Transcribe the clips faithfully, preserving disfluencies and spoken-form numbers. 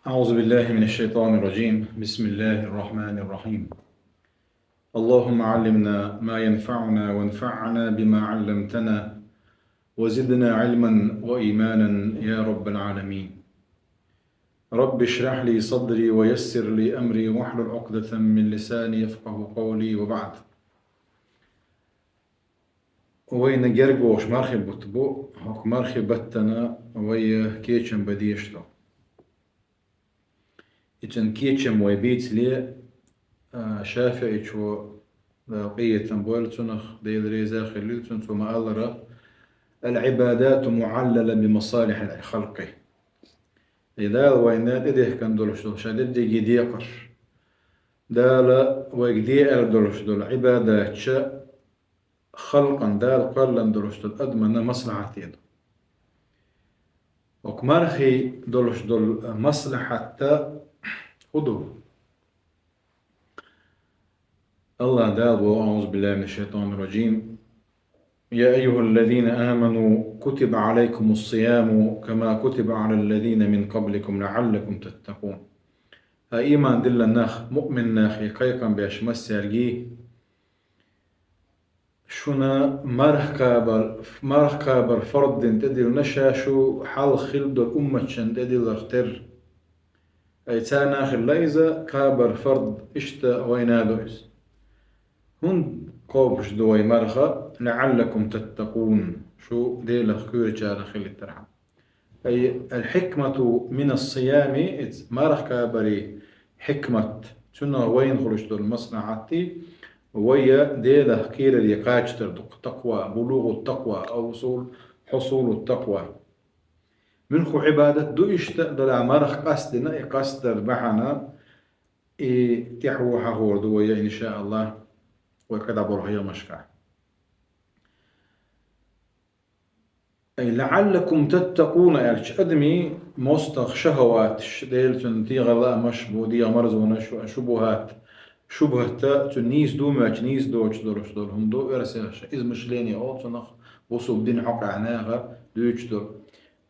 أعوذ بالله من الشيطان الرجيم. بسم الله الرحمن الرحيم. اللهم علمنا ما ينفعنا وانفعنا بما علمتنا وزدنا علما وإيمانا يا رب العالمين. رب اشرح لي صدري ويسر لي أمري واحلل عقدة من لساني يفقه قولي وبعد. Вайна герга волуш мархий бутт бу, хӀокху мархий баттана вай кечам бан дезаш ду. И цуьнан кечам вай бийцале, а, ШафиӀичо, Дала къинхетам бойла цунах, Дела реза а хуьлийла цунна, цо ма-аллара: «Ал-Ӏибадату муӀаллала би масалихьил халкъи». И Дала вайна тӀедехкина долуш долу ша дерриге декхарш, Дала вайга де аьлла долуш долу Ӏибадаташ халкъана, Дала кхоьллина долуш долу адамна маслахьате ду. ХӀокху мархий долуш долу маслахьат хӀун ду? АллахӀа Дала боху: أعوذ بالله من الشيطان الرجيم. يا أيها الذين آمنوا كتب عليكم الصيام كما كتب على الذين من قبلكم لعلكم تتقون. ХӀай ийман диллина нах, муъмин нах, и кхайкхам беш массаьрга, шуна марха кхабар, марха кхабар фарз дина тӀедиллина ша шу хьалха хилла долу умматашна тӀедилларх терра. Ай царна хилла иза кхабар фарз, иштта вайна а ду иза. ХӀунда кхобуш ду вай марха? «ЛаӀаллакум таттакъун», шу Делах кхоьручарах хилийтархьама. Ай, ал-хьикмату минас-сиями, иза марха кхабаре хьикмат, цунах вайна хуьлуш долу маслахьат, вай Делах кхераре кхачийтар ду, такъва, булугӀу такъва, аусул, хьусулу такъва. Муьлхха Ӏибадат ду иштта, Дала марха къастдина, и къастдар бахьана, и тӀаьхьо хьахор ду вай, иншааллахӀ, вай кхидӀа болу хьехамашкахь. Ай, «ЛаӀаллакум таттакъуна» аьлча, адамийн мостагӀа шахӀаваташ, Дела цунна тӀехьа лаамаш бу, дегӀан марзонаш, шубухӀат, шубухӀата цуьнан нийса ду моьттуш, нийса доцуш долуш долу хӀума ду, оьрсаша измышление олу цунах, бусулба дин хьокъехь наха дуьйцуш долу.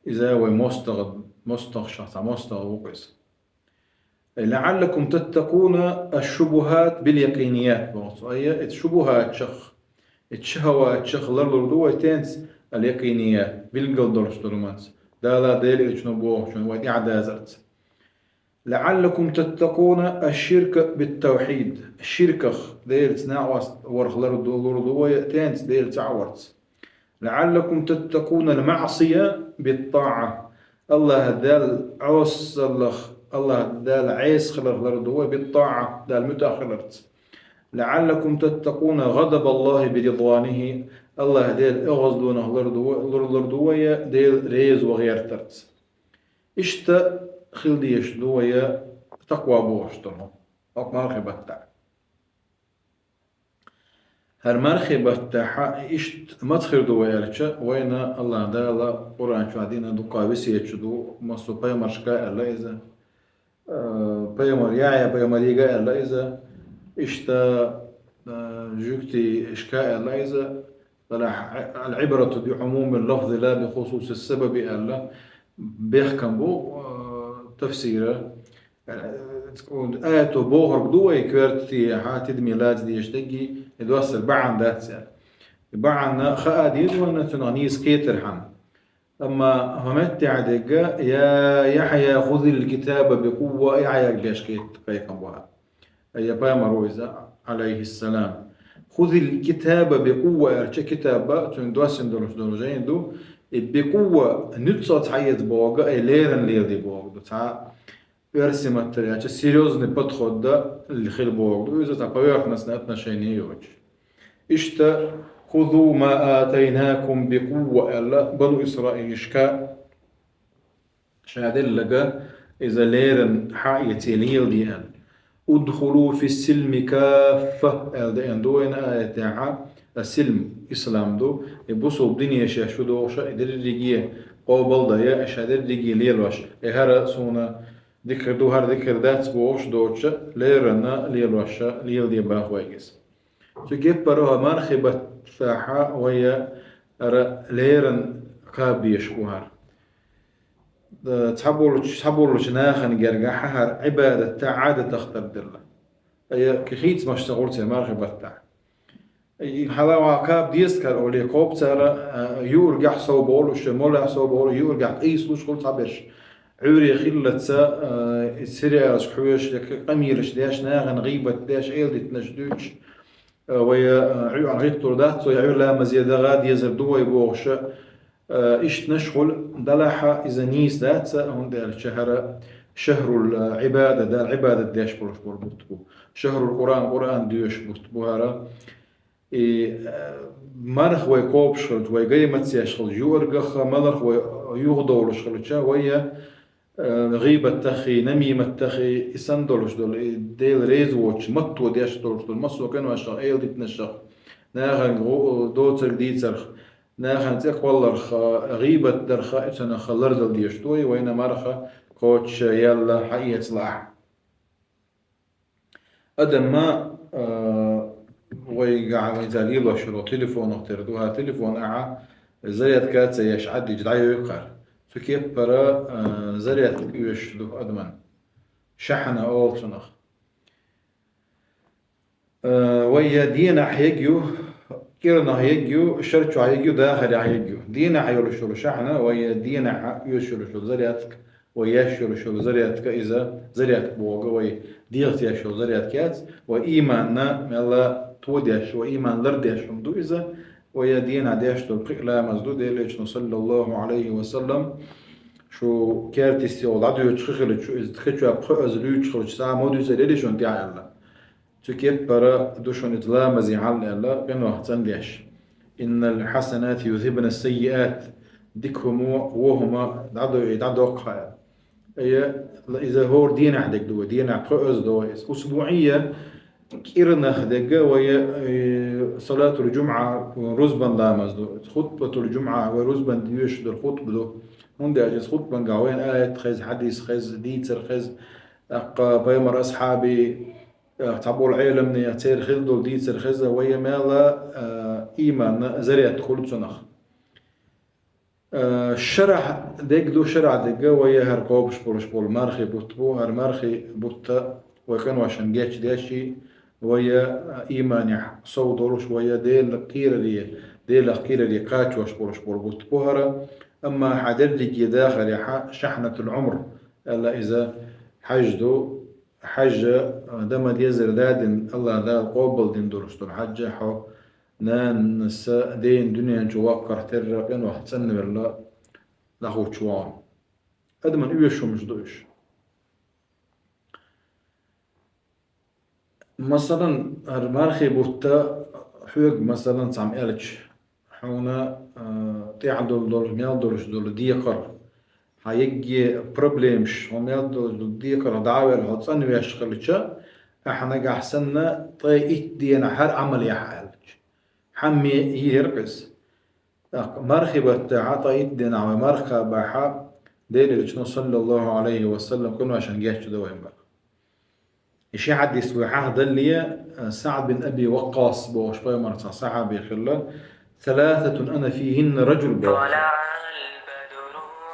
Иза вай мостагӀа, мостагӀашах цхьа мостагӀа ву-кх иза. «ЛаӀаллакум таттакъуна аш-шубухӀат бил-якъиният», боху цо. Ай, эцу шубухӀатчах, эцу шахӀаватчах ларлур ду вай тенца ал-якъиният, билггал долуш долу хӀуманца, Дала, Делан элчано бохучунна вай тӀаьхьадазарца. «ЛаӀаллакум таттакъуна аш-ширка бит-тавхьид», ширках, Делаца накъост варх ларлур ду вай тенца, Дела цхьаъ варца. «ЛаӀаллакум таттакъуна ал-маӀсия бит-таӀа». АллахӀ Далла Ӏосаллах, АллахӀ Далла Ӏеса хиларх ларлур ду вай бит-таӀа, Далла муьтӀахь хиларца. «ЛаӀаллакум таттакъуна гӀадабаллахӀи би-ридванихӀи». АллахӀ Делан оьгӀазлонах ларлур ду вай, ларлур ду вай Дела реза ван гӀертарца. Иштта хила дезаш ду вай такъва бохуш долу хӀокху мархи баттахь. ХӀара мархи баттахь иштта маца хир ду вай аьлча, вайна АллахӀ Дала Къуръан чохь дина дуккха весет ду, массо а пайхамаршка а аьлла иза. Э, пайхамар Яхьъя пайхамарига а аьлла иза. Иштта, э, жуьгтий шка а аьлла иза. Валахь, «Ал-Ӏибрату би Ӏумумил лафзи ла би хусусис сабаби», аьлла, бехкам бу, э, тафсира. Э, аято бохург ду вай коьртехьа, тидаме лаца дезаш дерг, и доссар бахьана дац аьлла. И бахьана хаа деза вайна, цунах нийса кхетархьама. Амма хӀокху меттехь дерг: «Я Яхьъя, хузил китаба би къувва», Яхьъяга беш кхетта кхайкхам бу хӀара. Ай, я пайхамар ву иза, Ӏалайхиссалам. «Хузил китаба би къувва» аьлча, китаба, цуьнан доссина долуш долу жайна ду, и «би къувва» нуьцкъала схьаэца бохург, ай, леррина леладе бохург ду. Цхьа оьрсийн маттара аьлча, серьёзный подход дан хила бохург ду. Иза цхьа поверхностное отношение йоцуш. Иштта: «Хузу ма атайнакум би къувва», аьлла, Бану Исраилашка ша делларг иза леррина схьаэций леладе аьлла. «Удхулу фис-силми каффа», аьлла деана ду вайна аятехьа, а силм, ислам ду, и бусулба дине шаьш шу дохуша, и дерриге къобалдая, ша дерриге лелош, и хӀара суна дика ду, хӀара дика дац бохуш доцуша, леррина лелоша, леладе боху вайга иза. Цу геппара хӀокху мархи баттахьа вай ара леррина кхаба безаш бу хӀара. э, цхьаболча, цхьаболча нахана герга хьахьара Ӏибадат Ӏадатах тардилла. Ай, кхы хийцамаш ца гӀур церан мархий баттахь. Ай, хьала ваха кхаба деза кхара оле, кхобцара, э, юургахь сов болуш, молехь сов болуш, юургахь къийсалуш хуьлу цхьаберш. Ӏуьйре хиллалца, э, и сериалашка хьоьжуш, я къамелаш деш, нахана гӀийбат деш, эладитанаш дуьйцуш, э, вай, э, Ӏуьйре гӀиттур дац, вай Ӏуьйре ламазе дагӀа дезар ду вай бохуш, э, иштанаш хуьлу, делахь иза нийса дац, хӀунда аьлча хӀара шахӀрул, э, Ӏибада, Далла Ӏибадат деш болуш болу бутт бу. ШахӀрул Къуръан, Къуръан доьшуш бутт бу хӀара. И, э, марха вай кхобуш хилча, вай гай маца еш хилча, юургахь, маларх вай юхадовлуш хилча, вай, э, гӀийбатаххий, намиматаххий, и санна долуш долу, и Дела реза воцучу матто деш долуш долу массо а къиношах, эладитанашах, нахана гӀо-, доцург дийцарх, нахана цӀе кхолларх, гӀийбат дарх, и цунах лардала дезаш ду, и вайна марха кхочуш яьлла хьаэца лаахь. Адамна, а, вайгахь вайн ца лелош йолу телефонах тера ду, хӀара телефон ахьа зарядка ца еш Ӏаддича дӀайойкхара. Цу кеппара, а, зарядка оьшуш ду адамна. Шахьна олу цунах. А, вай я денахь егю, кӀирнах егю, шар чохь егю, дахарехь егю. Денахь йолуш йолу шахьна, вай я денахь оьшуш йолуш йолу зарядка. Вай еш йолуш йолу зарядка иза, зарядка боху вай дегӀаца еш йолу зарядка яц, вай ийманна мелла тодеш, вай ийман лардеш хӀума ду иза, вай я денахь деш долу кхин а ламаз ду, Делан Элчано, саллаллаху Ӏалайхи ва саллам, шу кертисте йолу дӀадоьдуш хи хилча, иза тхечоь пхоьазза луьйчу хилча, схьа ма дуьйцур яра шуна тӀехь аьлла. Цу кеппара ду шуна иза ламазе хьал аьлла, къинойх цӀандеш. «Иннал хьасанати юзхибна саййиат», дика хӀума, вон хӀума дӀадо-, дӀадоккху аьлла. Ай, иза хӀора денахь дерг ду вай, денахь пхоьазза до вай иза. УсбуӀия кӀирнах дерг вай, э, салатул жумӀа рузбан ламаз ду. Хутбатул жумӀа вай рузбан доьшуш долу хутба ду. ХӀунда аьлча иза хутбангахь вайна аят хеза, хьадис хеза, дийцар хеза, тӀаккха пайхамар асхьабий, э, цхьаболу Ӏеламнех церан хилла долу дийцар хеза, вай я мелла, э, ийманна зарядка хуьлу цунах. Э, шарахь дерг ду, шарахь дерг вай я хӀара кхобуш болуш болу мархий бутт бу, хӀара мархий бутт вай къиношна гечдеш, вай я, э, ийманехь сов долуш, вай я Делан кхераре, Делах кхераре кхачош болуш болу бутт бу хӀара. Амма хьан дерриге дахарехь шахьнатул Ӏумр аьлла иза хьаьж ду, хьаьжа, э, дан ма деззара дадина, АллахӀ Дала къобалдина долуш долу хьаьжа хьо нанас ден дуьнен чу ваккхарх терра къинойх цӀанвелла дӀахӀуттуш ву хьуна. Адамна оьшуш хӀумнаш ду уьш. Масалан, хӀара мархий бутт хьоьга, масалан, цхьамма аьлча, хьуна, а, тӀехь долу, долу, мел долуш долу декхар, хьан егге проблемаш, хьо мел долу декхар дӀа а велла, хьо цӀанвеш хилча, ахьа нагахь санна ткъе итт денахь хӀара Ӏамал яхьа аьлча, хьамме йийр-кх иза. ТӀаккха мархий баттахь ткъе итт денахь вай марха кхабахь, Делан Элчано, саллаллаху Ӏалайхи ва саллам, къиношна гечдо вайн бара. И ши хьадис вай хьахдалле, СаӀд бин Аби Ваккъас бохуш пайхамаран цхьа сахьаби хилла: «Саласатун ана фихинна раджул», боху.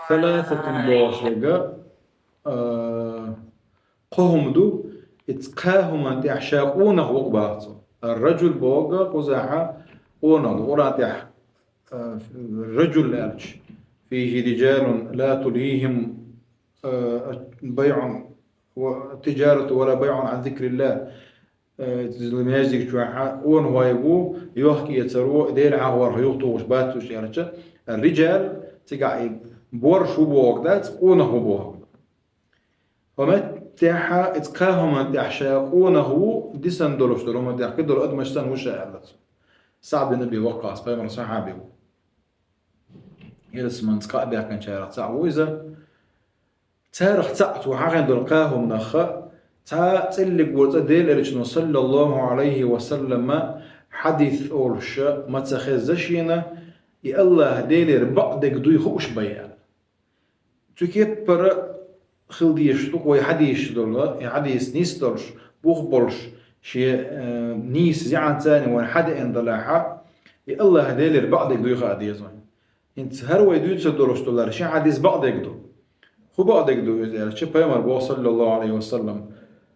«Саласатун», бохуш дерг, а, кхо хӀума ду, иза кхо хӀуманна тӀехь ша къонах ву-кх боху цо. Ар-раджул боху кхузахь къонах ду. Къуръан тӀехь, а, раджул аьлча: «Фихи риджалун ла тулхихим, а, байъун ва тиджарату ва ла байъун ан зикриллах». Э, маьждиг чохь къонахой бу, йохк-эцаро, Дела хьахорхо юхатухуш бац уьш аьлча, риджал, цигахь и борш ву бохург дац, къонах ву бохург. ХӀокху меттехь иза кхо хӀуманна тӀехь ша къонах ву, дисина долуш долу хӀуманна тӀехь кхидолу адамаш санна ву ша аьлла цо. СаӀд бин Аби Ваккъас, пайхамаран сахьаби ву. Ялсаманица кхаъ баьхкинчарах цхьаъ ву иза. Царах цхьаъ цо хьахийна долу кхо хӀуманах, цхьа цӀиллиг ву цкъа Делан Элчано, саллаллаху Ӏалайхи ва саллама, хьадис олуш ма ца хезна шена, и АллахӀ Делера бакъдерг дуй хууш бен аьлла. Цу кеппара хила дезаш ду-кх вай хьадисаш долу, и хьадис нис долуш, бух болуш, шен, э, нийса зӀенца вайна хьадеана далахь, и АллахӀ Делера бакъдерг дуй хаа деза вайна. ХӀинца хӀара вай дуьйцур долуш долу ши хьадис бакъдерг ду. ХӀун бакъдерг ду иза аьлча, пайхамар боху, саллаллаху Ӏалайхи ва саллам: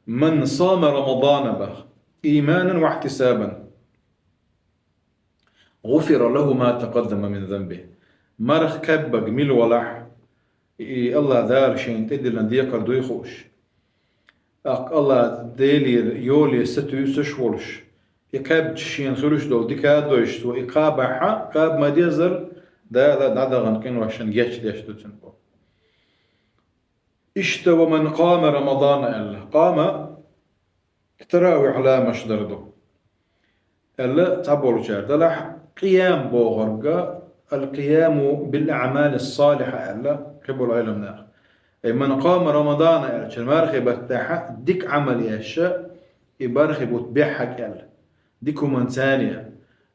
«Ман сама Рамадана», бах, «иманан ва ихтисабан, гӀуфира лаху ма такъаддама мин занбихи». Марха кхаьбнарг мила валахь, и АллахӀ Дала шена тӀедиллина декхар дуй хууш, тӀаккха АллахӀ Делера йоле сатуьйсуш волуш, и кхаьбча шена хуьлуш долу дика а дойуш, цо и кхабахь, кхаба ма-деззара, Дала дӀадаханчу къиношна гечдеш ду цуьнан боху. Иштта «ва ман къама Рамадана» аьлла. Къама таравихь ламазаш дар ду аьлла цхьаболчара. Делахь къиям бохург, «ал-къияму бил-аъмали ссалихьа» аьлла кхиболу Ӏеламнаха. Ай, «ман къама Рамадана» аьлча, мархи баттахь дика Ӏамал еш, и мархи бутт бехьа кӀел, дика хӀуманца цхьаьна.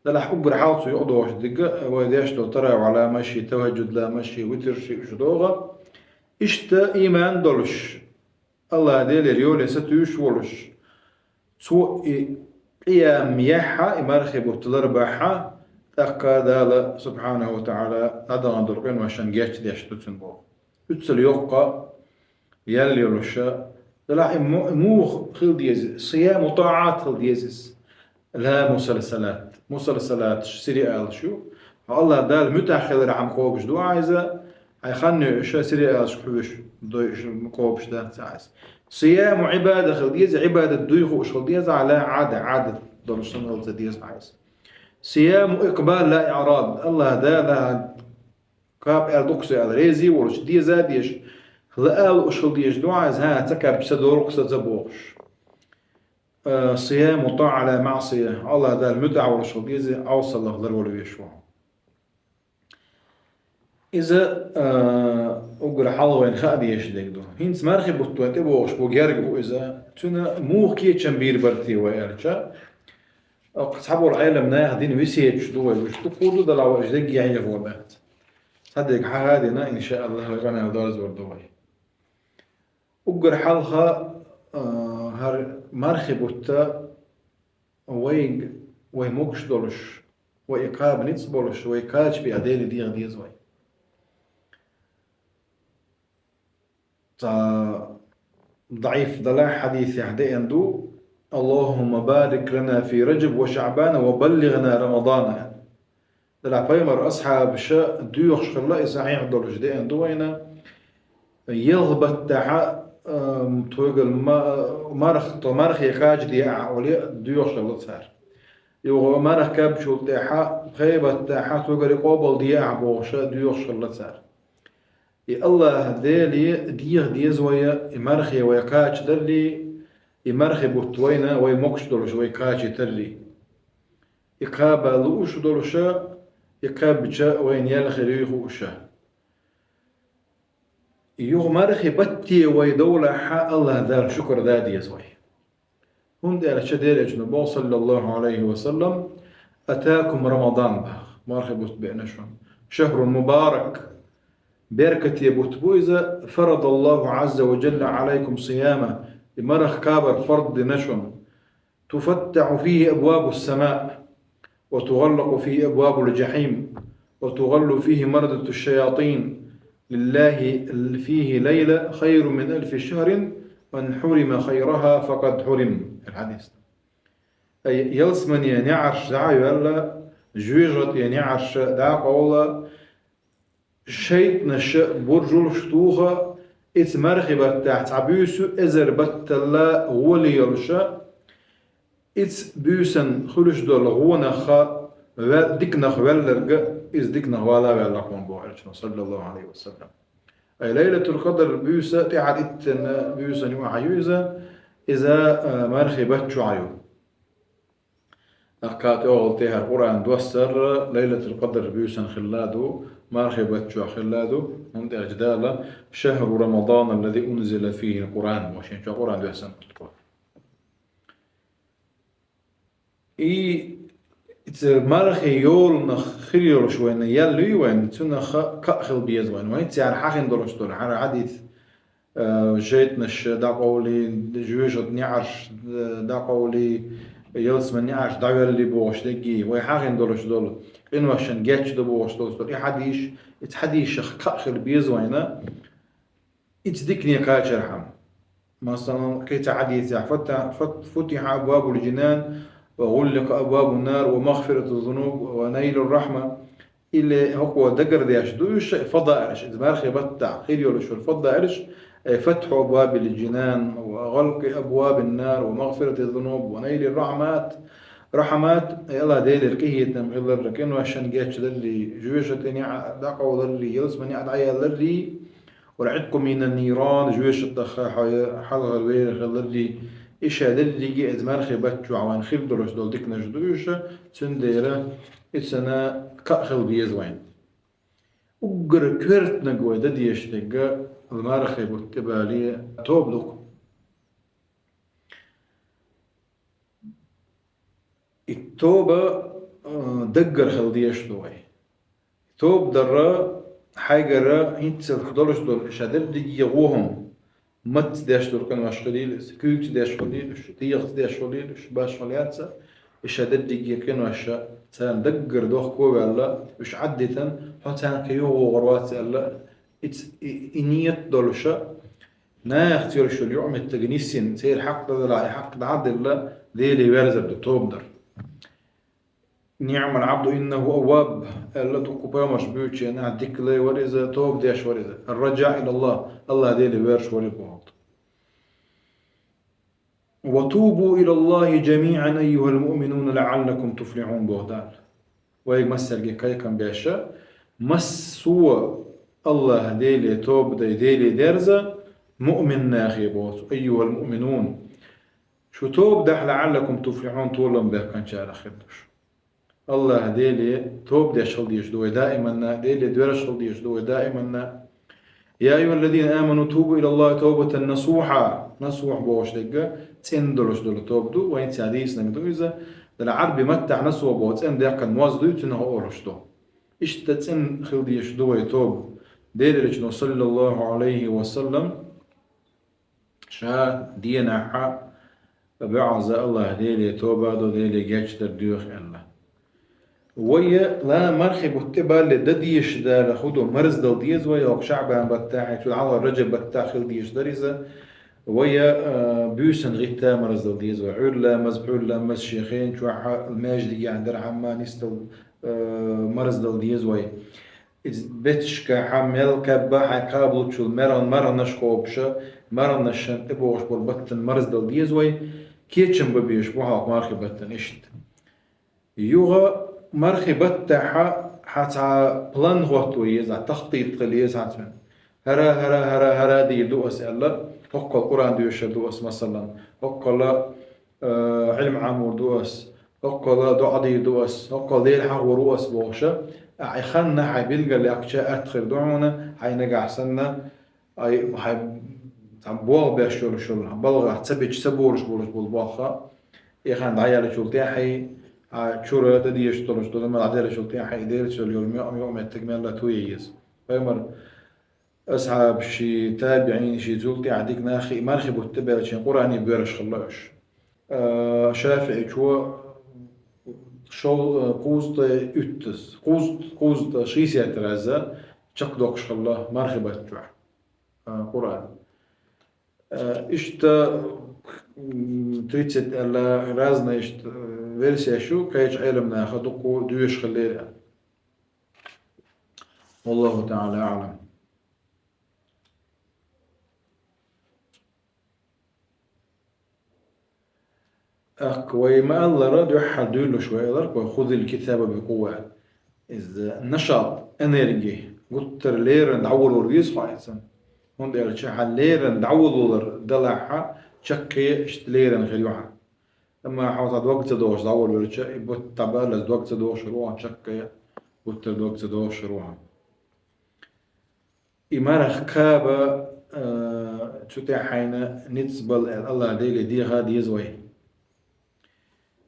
Делахь уггар хьалха цу юкъа догӀуш дерг, вай деш долу таравихь ламазаш, тахӀажжуд ламазаш, витрш уьш догӀу. Иштта иман долуш, АллахӀ Делера йоле сатуьйсуш волуш, цо и къиям яхь, и мархи бутт ларбахь, тӀаккха Дала, субхьанаху ва таӀала, дӀадахана долу къиношна гечдеш ду цуьнан боху. Уьццул йоккха ял йолуш, делахь и му-, муха хила деза? Сияму тӀаӀат хила деза иза. Ла мусалсалат. Мусалсалаташ сериалаш ю. Хьо АллахӀ Далла муьтӀахь хилархьама кхобуш ду ахь иза, хьайн хан йоьуш сериалашка хьоьжуш, дойуш кхобуш дац ахь иза. Сияму Ӏибада хила деза, Ӏибадат дуй хууш хила деза, ла Ӏада, Ӏадат долуш санна хила ца деза ахь иза. Сияму икъбал ла иӀрад. АллахӀ Дала кхаба аьлла дукха ца аьлла, реза а волуш, деза а дезаш, лаа а лууш хила дезаш ду ахь иза, хӀан, ца кхаьбча ца долу-кх сан ца бохуш. Э, сияму тӀаӀа ла маӀсия. АллахӀ Далла муьтӀахь волуш хила деза, Ӏовсаллах ларвала везаш ву. Иза, э, уггар хьалха вайна хаа дезаш дерг ду. ХӀинца мархи бутт вайна тӀебогӀуш бу, герга бу иза. Цуьнан муха кечам бийр бара те вай аьлча, оха цхьаболу Ӏеламнаха дина весеташ ду вай, уьш дукха ду, делахь вай уьш дерриге хьехор дац. Цхьадерг хьаха а дина, иншааллахӀ, вай къамел дерзор ду вай. Уггар хьалха, а, хӀара мархи бутт вайга, вай могуш долуш, вай и кхаба ницкъ болуш, вай кхача бен Деле деха деза вай. Цхьа даӀиф далахь хьадисехь деана ду: «Аллахумма барик лана фи Раджаб ва ШаӀбана ва баллигӀна Рамадана». Делахь пайхамар асхьабаша доьхуш хилла, и сахьихь долуш деана ду вайна. Ялх баттахьа, ам, тхоьгара ма-, марх-, тхо мархе кхача деахь олий доьхуш хилла цара. Юха марха кхаьбначул тӀаьхьа пхе баттахьа тхоьгара къобал деахь бохуша доьхуш хилла цара. И АллахӀ Деле деха деза вай, и мархе вай кхача даллий, и мархи бутт вайна вай могуш долуш вай кхачийталлий. И кхаба лууш долуша, и кхаьбча вайна ял хир юй хууша. Юха мархи батте вай довлахьа, АллахӀ Далла шукар да деза вай. ХӀунда аьлча Делан Элчано боху, саллаллаху Ӏалайхи ва саллам: «Атакум Рамадан», бах, мархи бутт беана шуна. «Шахрун мубарак», беркате бутт бу иза, «фарадаллаху Ӏазза ва жалла Ӏалайкум сияма», и марха кхабар фард дина шуна. «Туфаттаху фихи абвабу ссамаъ, ва тугӀаллакъу фихи абвабу лжахьим, ва тугӀаллу фихи мардату шшаятин». «Лиллахи фихи лайла хайрун мин алфи шахрин, ман хьурима хайраха, факъад хьурим». Хьадис. Ай, ялсамане неӀарш дӀа а йоьлла, жоьжахате неӀарш дӀа а къовла, шайтӀанаша буржалш туха, ица мархи баттахь цхьа буьйса ю эзар батталла гӀоле йолуша, Ица буьйсан хуьлуш долу гӀонах вел-, диканах велларг, иза диканах вала а ваьлла хьуна боху Элчано, саллаллаху Ӏалайхи ва саллам. Ай, Лайлатул Къадр буьйса тӀаьхьа диттина буьйсан юкъахь ю иза, иза, а, мархи баттахь ю. ТӀаккха тӀехула тӀехьара Къуръан доссар Лайлатул Къадр буьйсан хилла ду, мархи баттахь хилла ду, хӀунда аьлча Дала: «Шахру Рамадан аллази унзила фихил Къуръан», боху, шен чохь Къуръан доьссина. И, иза мархи йоланах хир йолуш вайна, ял луьй вайна, цунах кхаъ хила беза вайна. Вайна цара хьахина долуш долу, хӀара хьадис, э, шайтӀанаш дӀакъовлий, жоьжахате неӀарш дӀакъовлий, ялсамане неӀарш дӀавеллий бохуш дегий, вай хьахина долуш долу, къиношна гечдо бохуш долуш долу и хьадис, иза хьадисах кхаъ хила беза вайна. Иццадикне кхачархьама. Масала, кхы цхьа хьадис я: «Фата-, фат-, футиха абвабул джинан, ва гъуллика абвабун нар, ва магъфирату зунуб, ва найлу рахма». Или хӀокхо дагардеш ду уж фадаилаш, из мархий баттахь хир йолуш йолу фадаилаш, э, фатхьу абвабил джинан, ва гъалкъи абвабин нар, ва магъфирати зунуб, ва найлу рахмат. Рахмат, э, Аллах Делера къинхетам хиларна, къиношна гечдаларий, жоьжахатина дӀакъовлаларий, ялсаманин дӀаялаларий, «والعتق من النيران», жоьжахатех хьо хьалхара вер хиларий, и ша дерриге иза мархий баттахь вайн хир долуш долу диканаш ду уж, цундела иццана кхаъ хила беза вайн. Уггар коьртаниг вай дан дезаш дерг, мархий бутт тӀебале тоба ду-кх. И тоба, а, даггара хила дезаш ду вай. Тоба дар хьайгара хӀинццалц долуш долу ша дерриге вон хӀума, мацца деш долу къинош хилийла иза, куьйгаца деш хилийла уж, дегӀаца деш хилийла уж, башхалла яц, и ша дерриге къинош царна даггара дохко а ваьлла, уж Ӏаддитина, хьо царна кхин юхавогӀур вац аьлла, и ц-, и, и ният долуш, нахаца йолуш йолу юкъаметтиг нисйина, церан хьакъ дан делахь, и хьакъ дӀа а делла, Деле верзар ду тоба дар. «نعم العبد إنه أواب», аьлла дуккха пайхамарш буьйцучу хенахь, дика лай вара иза, тоба деш вара иза. «الرجاء إلى الله», Аллах Деле верзаш вара иза бохург. «وتوبوا إلى الله جميعا أيها المؤمنون لعلكم تفلحون», боху Дала. Вайга массаьрга кхайкхам беш, массо а Аллах Деле тоба дай, Деле дерза, муъмин нахе боху, «أيها المؤمنون». Шу тоба дахь, «لعلكم تفلحون», толам баьккхинчарах хир ду шу. Аллах Деле тоба деш хила дезаш ду вай даиманна, Деле доьрзуш хила дезаш ду вай даиманна. «يا أيها الذين آمنوا توبوا إلى الله توبة نصوحا». Насухь бохуш дерг цӀена долуш долу тоба ду, вайна цхьа дийцинарг ду иза. Дала Ӏарби маттахь насухь боху цӀена даьккхина моз дуй, цунах олуш ду. Иштта цӀена хила дезаш ду вай тоба. Делан Элчано, саллаллаху Ӏалайхи ва саллам, ша денахь а бӀозза Аллах Деле тоба до, Деле гечдар доьху аьлла. Вай ла мархи бутт тӀебалле дан дезаш дара хӀу ду, марздала деза вай, хӀокху ШаӀбан баттахь, цул хьалха Раджаб баттахь хила дезаш дара иза. Вай, а, буьйсанна гӀитта марздала деза вай. Ӏуьйрла маз, пхьуьйрла маз шен хен чохь а маьждигехь дархьама нисдала, а, марздала деза вай. Иза бетташкахьа мел кхаьбба хьайн кхабалучул маргӀан-, маргӀанаш кхобуша, маргӀанашна тӀебогӀуш болу баттана марздала деза вай, кечам бан безаш бу хьо мархи баттана иштта. Юха мархи баттахьа хьан цхьа план хӀотто еза, тахтийт хила еза хьан цуьнан. ХӀара, хӀара, хӀара, хӀара дийр ду ас аьлла, хӀоккхул Къуръан доьшур ду ас, масалан, хӀоккхул, э, Ӏилма Ӏамор ду ас, хӀоккхул доӀа дийр ду ас, хӀоккхул Дела хьахор ву ас бохуш, ахьа и хан хьайн билгал яьккхича атта хир ду хьуна, хьайн нагахь санна, ай, хьайн цхьа болх беш йолуш йолу, балхахь ца бича, ца бораш болуш болу болх, и хан дӀаяьллачул тӀаьхьа, хьан чура дан дезаш долуш долу мел дӀаделлачул тӀаьхьа, и Делаца йолу йолу меттиг мелла а тоье еза. Пайхамар асхьабаши, табиӀинаши, цул тӀаьхьа дика нах и мархи бутт тӀебаьлча Къуръане боьрзуш хилла уьш. А, ШафиӀичо шов-, а, кхузткъе уьттаз, кхузт-, кхузткъе шестьдесят раза чекхдоккхуш хилла мархи баттахь, а, Къуръан. А, иштта, м, тридцать аьлла разный иштта, э, версияш ю, кхечу Ӏеламнаха дукха доьшуш хилла. Валлаху таӀала аӀлам. ТӀаккха вай ма-аллара, дуьххьал дуьйлуш вай аларх вай: «خذ الكتاب بقوة». Иза нашат, энерги, гуттар леррина дӀаволавар веза хьо иза. ХӀунда аьлча хьан леррина дӀаволавалар далахьа, чаккхе иштта леррина хир ю хьан. Амма хьо цхьа дог ца дохуш дӀаволавелча, и бутт дӀабаллалц дог ца дохуш хир ву хьан, чаккхе гуттар дог ца дохуш хир ву хьан. И марха кхаба, а, цу тӀехь хьайна ницкъ бала аьлла, Аллах Деле деха деза вай.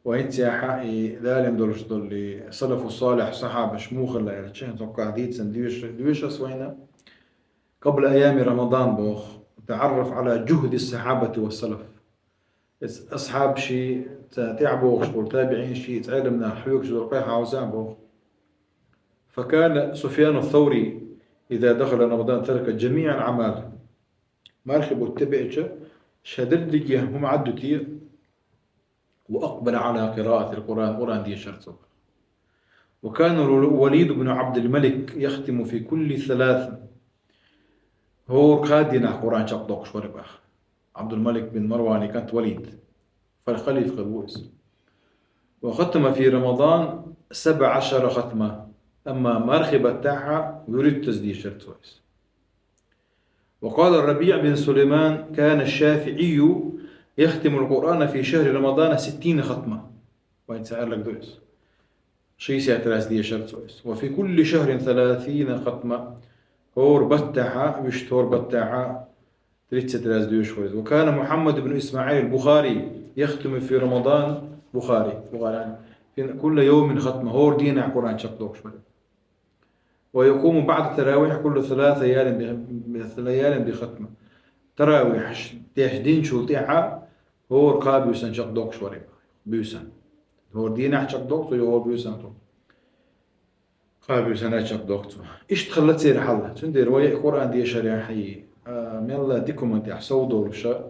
Вай цехьа и далим долуш долу салафу салихь сахьабаш муха хилла аьлча, хӀинца хӀокхахь дийцина доьш-, доьшуш вайна. قبل أيام رمضان боху: «تعرف على جهد الصحابة والسلف». Иза асхьабаши, царна тӀаьхьа богӀуш болу табиӀинаши, иза Ӏеламнаха хьоьгуш долу къа хьовза боху. «فكان سفيان الثوري إذا دخل رمضان ترك جميع الأعمال». Мархий бутт тӀебеача, ша дерриге хӀума Ӏаддуте, وأقبل على قراءة القرآن, Къуръан дешар цо. وكان الوليد بن عبد الملك يختم في كل ثلاث. ХӀора кхаа дийнахьа Къуръан чакхдоаккхаш вар бах. Ӏабдул-Малик бин Марвана кӀант Валид. Фал халифа хилар ву из. وختم في رمضان سبع عشر ختمة. Амма мархий баттахьа вуьрхӀиттаза дешар цо из. وقال الربيع بن سليمان: كان الشافعي يختم القرآن في شهر رمضان ستين ختمة. Вайн цхьа аьлларг ду из. Шестьдесят раз дешар цо из. وفي كل شهر ثلاثين ختمة. ХӀора баттахьа, вуьшта хӀора баттахьа тридцать раз доьшуш вар из. وكان محمد بن إسماعيل البخاري يختم في رمضان, Бухари, Бухари, في كل يوم ختمة. ХӀора дийнахьа Къуръан чакхдоаккхаш вар из. ويقوم بعد التراويح كل ثلاث ليال ب-، ليال بختمة. Таравихь деш динчул тӀехьа хӀора кхаа буьйсан чакхдоаккхаш вар из. Буьйсан. ХӀора дийнахьа чакхдоаккх цо, хӀора буьйсан цо. Кхаа буьйсанна чакхдоаккх цо. Иштта хилла церан хьал. Цундела вай Къуръан дешарехь, а, мелла дика хӀуман тӀехь сов долуша,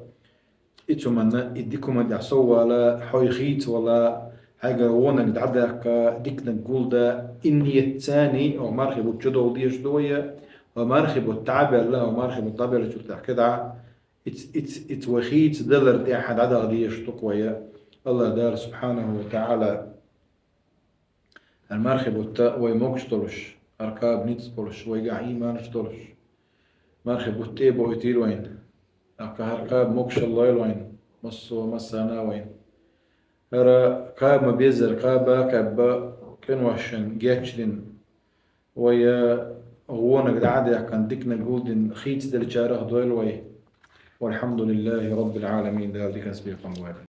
и цу хӀуманна, и дика хӀуман тӀехь сов вала, хьой хийцавала, хьайгара вонаг дӀадаккха, диканиг гулда, и нийятца хӀокху мархий бутт чудовла дезаш ду вай, хӀокху мархий бутт дӀа а баьлла, хӀокху мархий бутт дӀабеллачул тӀаьхьа кхидӀа, иц-, иц-, иц вай хийцадалар тӀехь дӀадаха дезаш ду-кх вай. АллахӀ Дала субхьанаху ва таӀала хӀара мархий бутт вай могуш долуш, хӀара кхаба ницкъ болуш, вайгахь ийманаш долуш, мархий бутт тӀе а боуьйтийла вайна. ТӀаккха хӀара кхаба могушалла лойла вайна, массо а массарна а вайна. ХӀара кхаба ма-беззара кхаба а кхаьбна, къиношна гечдина, вай вонаг дӀа а даьккхина, диканиг гулдина, хийцаделлачарах дойла вай. والحمد لله رب العالمين. Дала диканца бекхам бойла.